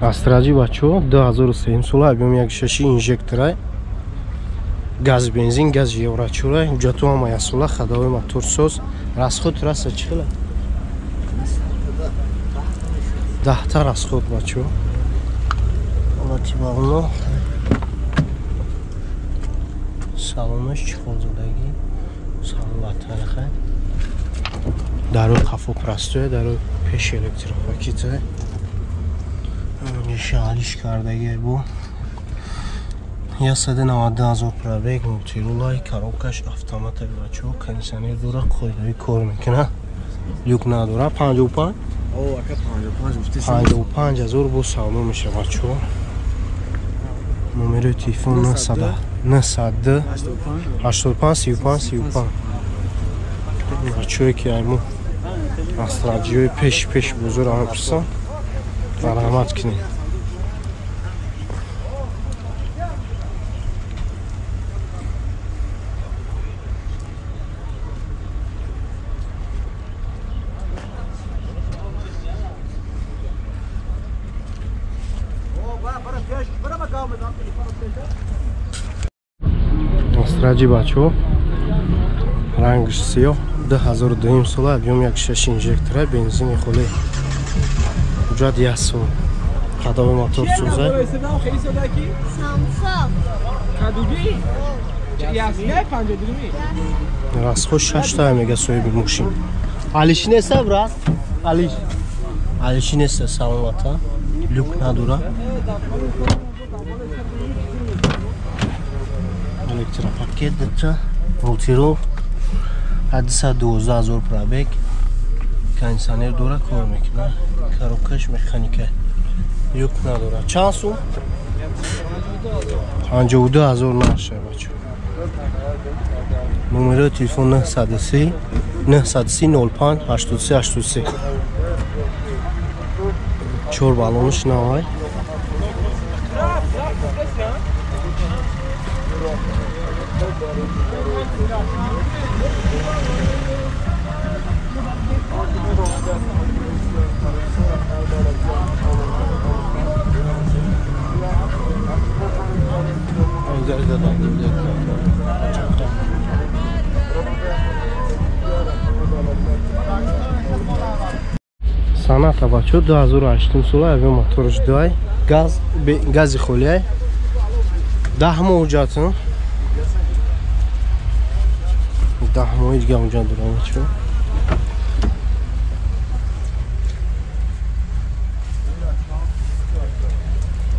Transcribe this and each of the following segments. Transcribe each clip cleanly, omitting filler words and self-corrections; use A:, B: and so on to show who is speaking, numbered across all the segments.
A: Астраҷи бачо 2003 сола объем 1.6 инжекторай. Газ бензин, газ еврочурай, ҳуҷҷату ҳама як сола, ходовой мотор соз. Расход раса чӣ хела? 10 расход бачо. Ҳолати балоно. Салонаш чӣ-хол задагӣ? Салон латархай. Дарои қафо простое, дарои пеш электропакетай. Алиш кардаги бу 192 000 пробег, мультирулай, коробкаш автомата бачо, кондиционер дора, қоидави кор мекуна, люк надора. 55 55 000 бо савдо меша бачо. Номери телефон 900 900 85 35 35. Бачое ки айму астраҷиҳои пеш бузург ҳам пурсан, марҳамат кунед. Астраҷи бачо, рангш сиёҳ, 2002 сола, объем 1.6 инжектора, бензини холӣ, ҳуҷҷат як сол, қадами мотор сӯза. Расход 6 та мега соҳиби мошин. Алиши неста, брат? Алиш. Алиши неста, саломата. Люк надора. Электропакет дата, мультирол, 112 000 пробег, кондиционер дора, кор мекуна, коробкаш механика, люк надора. Чанд сум? 52 000 нарша бачо. Номери телефон 903 930 05 83 83. Чор балонш навай. Саната бачо 2008 сола, объем моторш 2, газ, гази холиай, 10 моҳ ҳуҷҷат, 10 моҳи дига ҳуҷҷат дорам бачо.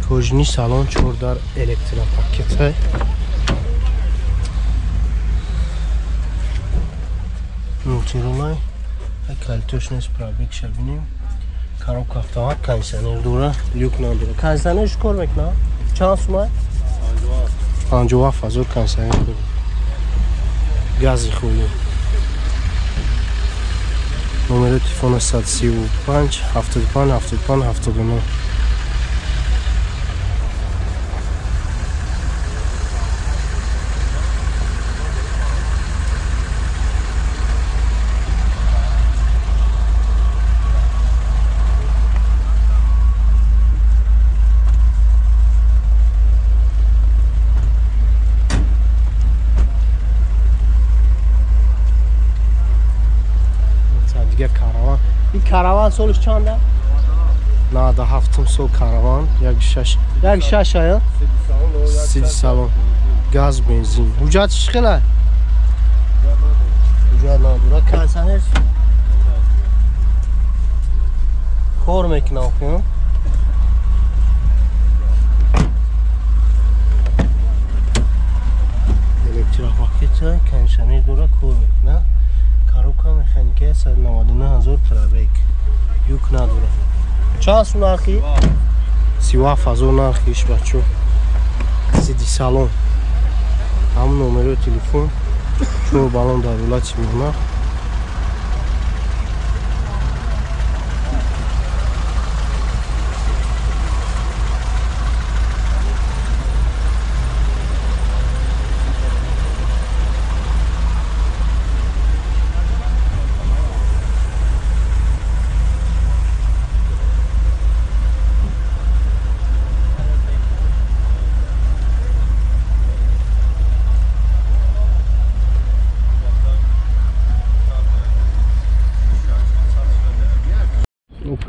A: Кожини салон, 4 дар электропакетай. Мультирулай, калитош нест, пробег шабинем. Коробка автомат, кондиционер дора, люк надора. Кондиционерш кор мекуна? Чанд сумай? 57 000 кондиционер дора. Гази холӣ. Номери телефон 135 75 75 79. Караван. Ин караван солиш чанда? 97 сол караван, 1.6. 1.6 ая? Сиди салон. Газ, бензин. Ҳуҷҷатш чӣ хела? Ҳуҷҷат надора. Кондиционер кор мекуна охи? Электропакет, кондиционер дора, кор мекуна. Коробка механика, 199 000 пробег. Юк надора. Чанд сум нархи? 37 000 нархиш бачо. Сиди салон. Ҳам номери телефон, 4 баллон дар ҳолати миёна.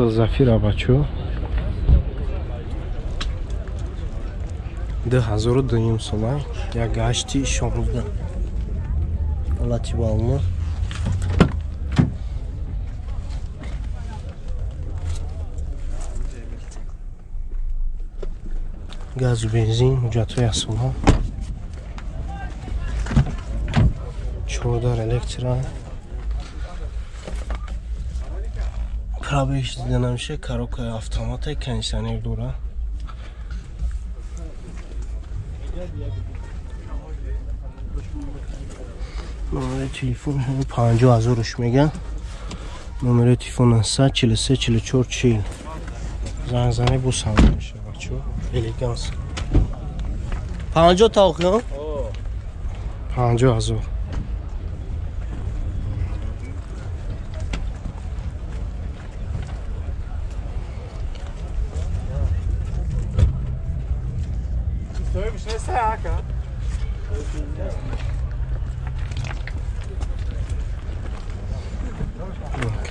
A: Опел Зафира бачо 2002 сола, як гашти 16. Олати бално. Газу бензин, ҳуҷҷатҳои асола. 14 электро. Пробег дида намеша, коробкаи автомата, кондиционер дора. Номери телефон 50 000 меган. Номери телефон 43 44 40. Занг зане бо салом меша бачо. Элеганс. 50 та охиён? 50 000.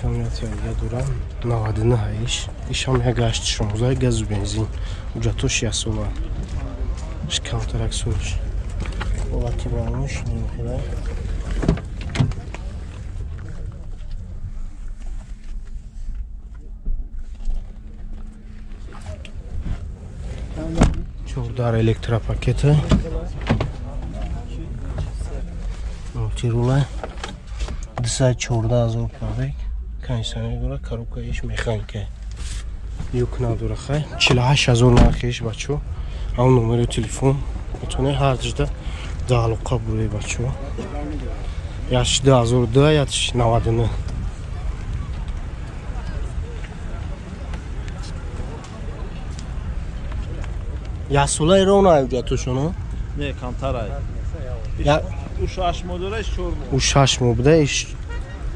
A: Камиятия дора 99 иш. Ишам як гашти 16 газу бензин. Ҳуҷҷатош ясола. Камтарак сурш. Олати балмуш нимхела. Чордар электропакета. Мультирула. 214 000 пробег. Кондиционер дора, коробкаиш механика. Люк надора хай. 48 000 нархиш бачо. Ам номери телефон. Метоне ҳар ҷида да алоқа бурӣ бачо. Яш 2002, яш 99. Ясулай рона ҳуҷҷатошоно?
B: Не, камтарай. У 6 моҳ дора, 4 моҳ.
A: У 6 моҳ буда,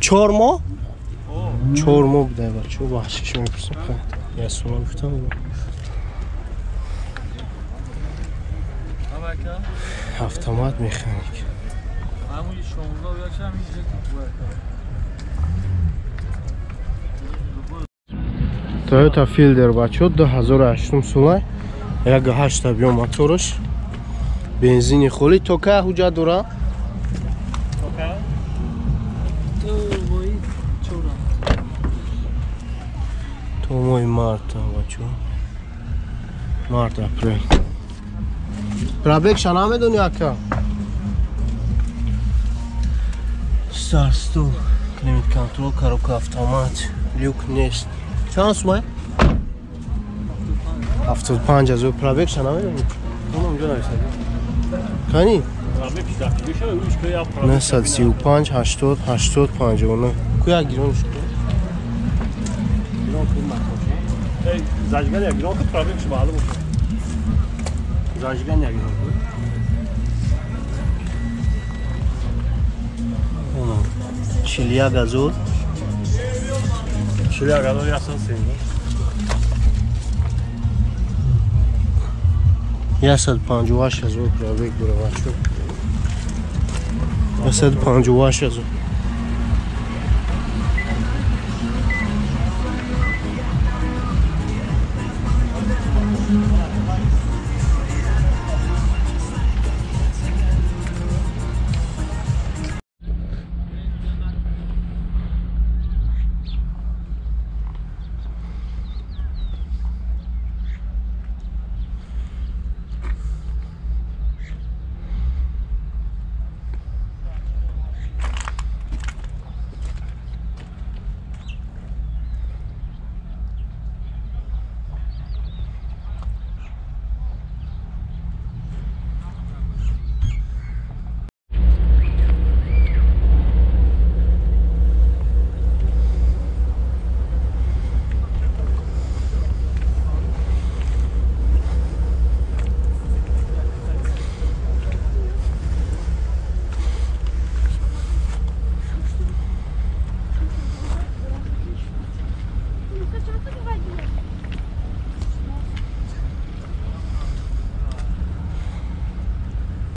A: 4 моҳ? 4 моҳ буда бачо, бахшиш мепурсам. Ясула гуфтам. Автомат механик. Toyota Fielder бачо 2008 сола, 1.8 биё моторш. Бензини холи то ка ҳуҷҷат дора? То моҳи март бачо. Март апрел. Пробегша намедони ака? Старт стоп, климат контрол, коробка автомат, люк нест. Чанд сумай? 75 000. Пробегша намедони? Онҷо нависад. Кани? 935 80 80 59. Куя гирон шуд?
B: Зажигание гирон ки пробегш маълум шуд.
A: Зажигание гирон ки. 41 000.
B: 41 000 130.
A: 158 000 пробег дора бачо. 158 000.